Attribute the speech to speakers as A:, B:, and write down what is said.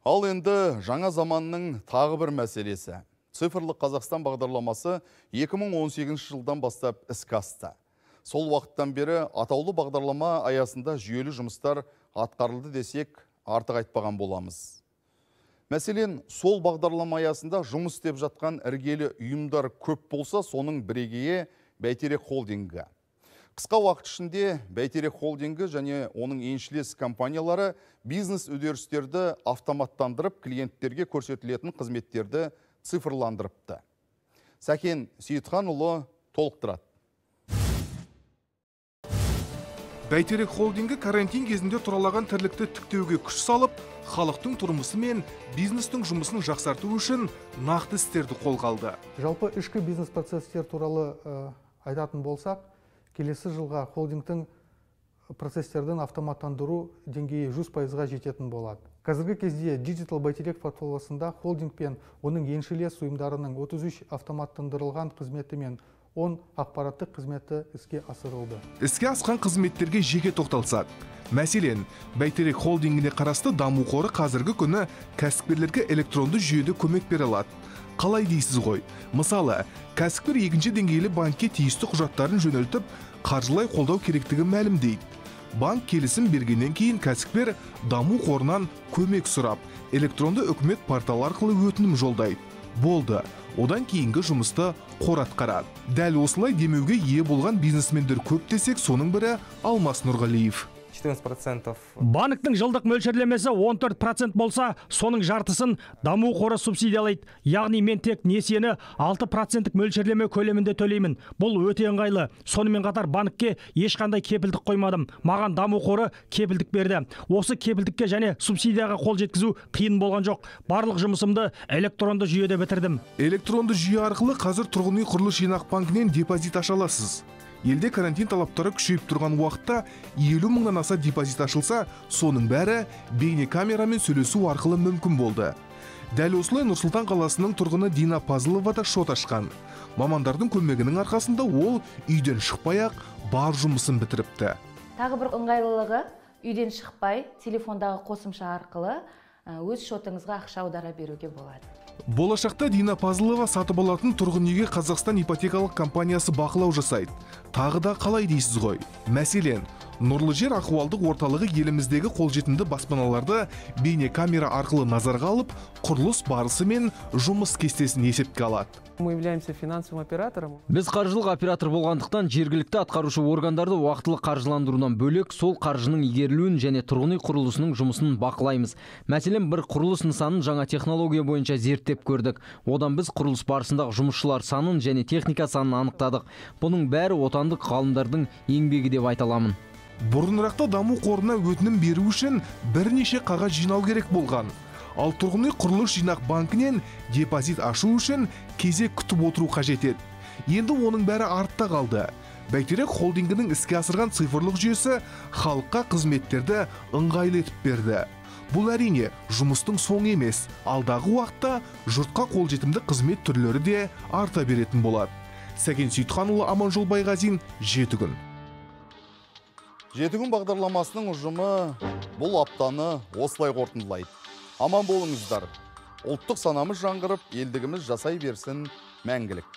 A: Ал енді жаңа заманның тағы бір мәселесі. Цифрлық Қазақстан бағдарламасы 2018 жылдан бастап іске асты. Сол уақыттан бері атаулы бағдарлама аясында жүйелі жұмыстар атқарылды десек, артық айтпаған боламыз. Мәселен, сол бағдарлама аясында жұмыс істеп жатқан іргелі ұйымдар көп болса, соның бірегейі Бәйтерек холдингі. Қысқа уақыт ішінде Бәйтерек холдингі және оның еншілес компаниялары бизнес үдерістерді автоматтандырып, клиенттерге көрсетілетін қызметтерді цифрландырыпты. Сәкен Сейітханұлы толықтырады.
B: Бәйтерек холдингі карантин кезінде тұралаған тірлікті тіктеуге күш салып, халықтың тұрмысы мен бизнестің жұмысын жақсарту үшін нақты істерді қолға алды.
C: Жалпы ішкі бизнес процесстер туралы айтатын болсақ, келесі жылға холдингтің процесстердің автоматтандыру деңгейі 100%-ға жететін болады. Қазіргі кезде Digital Бәйтерек платформасында холдинг пен оның еншілес ұйымдарының 33 автоматтандырылған қызметі мен 10 ақпараттық қызметі іске асырылды.
B: Іске асқан қызметтерге жеке тоқталсақ. Мәселен, Бәйтерек холдингіне қарасты даму қоры қазіргі күні кәсіпкерлерге электронды жүйеде көмек бере алады. Қалай дейсіз ғой? Мысалы, кәсіпкер екінші деңгейлі банкке тиісті құжаттарын жөнелтіп, қаржылай қолдау керектігін мәлімдейді. Банк келісім бергеннен кейін кәсіпкер даму қорынан көмек сұрап, электронды үкімет порталы арқылы өтінім жолдайды. Болды. Одан кейінгі жұмысты қор атқарады. Дәл осылай демеуге ие болған бизнесмендер көп десек, соның бірі Алмас Нұрғалиев.
D: 14%.
E: Банктің жылдық мөлшерлемесі 14% болса, соның жартысын даму қоры субсидиялайды. Яғни мен тек несиені 6%-тік мөлшерлеме көлемінде төлеймін. Бұл өте ыңғайлы. Сонымен қатар банкке ешқандай кепілдік қоймадым. Маған даму қоры кепілдік берді. Осы кепілдікке және субсидияға қол жеткізу қиын болған жоқ. Барлық жұмысымды электронды жүйеде бітірдім.
B: Электронды жүйе арқылы қазір тұрғын үй құрылыс жинақ банкінен депозит аша аласыз. Елде карантин талаптары күшейіп тұрған уақытта 50 мыңнан аса депозит ашылса, соның бәрі бейнекамерамен сөйлесу арқылы мүмкін болды. Дәл осылай Нұр-Сұлтан қаласының тұрғыны Дина Пазылова да шот ашқан. Мамандардың көмегінің арқасында ол үйден шықпай-ақ бар жұмысын бітіріпті.
F: Тағы бір ыңғайлылығы, үйден шықпай телефондағы қосымша арқылы өз шотыңызға ақша аудара беруге болады.
B: Болашақта Дина Пазылова сатып алатын тұрғын үйге Қазақстан ипотекалық компаниясы бақылау жасайды. Тағы да қалай дейсіз ғой? Мәселен, Нұрлы жер ахуалдық орталығы еліміздегі қолжетімді баспаналарды бейнекамера арқылы назарға алып, құрылыс барысы мен жұмыс кестесін есепке алады.
D: Мы являемся финансовым оператором.
G: Біз қаржылық оператор болғандықтан жергілікті атқарушы органдарды уақытылы қаржыландырудан бөлек, сол қаржының игерілуін және тұрғын үй құрылысының жұмысын бақылаймыз. Мәселен, бір құрылыс нысанын жаңа технология бойынша зерттеп көрдік. Одан біз құрылыс барысындағы жұмысшылар санын және техника санын анықтадық. Бұның бәрі отандық ғалымдардың еңбегі деп айта аламын.
B: Бұрынырақта даму қорына өтінім беру үшін бірнеше қағаз жинау керек болған. Ал тұрғын үй құрылыс жинақ банкінен депозит ашу үшін кезек күтіп отыру қажет еді. Енді оның бәрі артта қалды. Бәйтерек холдингінің іске асырған цифрлық жүйесі халыққа қызметтерді ыңғайлы етіп берді. Бұл әрине жұмыстың соңы емес. Алдағы уақытта жұртқа қолжетімді қызмет түрлері де арта беретін болады. Сәкен Сейітханұлы, Аманжол Байғазин, 7 күн.
A: 7 күн бағдарламасының ұжымы бұл аптаны осылай қорытындылайды. Аман болыңыздар. Ұлттық санамыз жаңғырып, елдігіміз жасай берсін мәңгілік.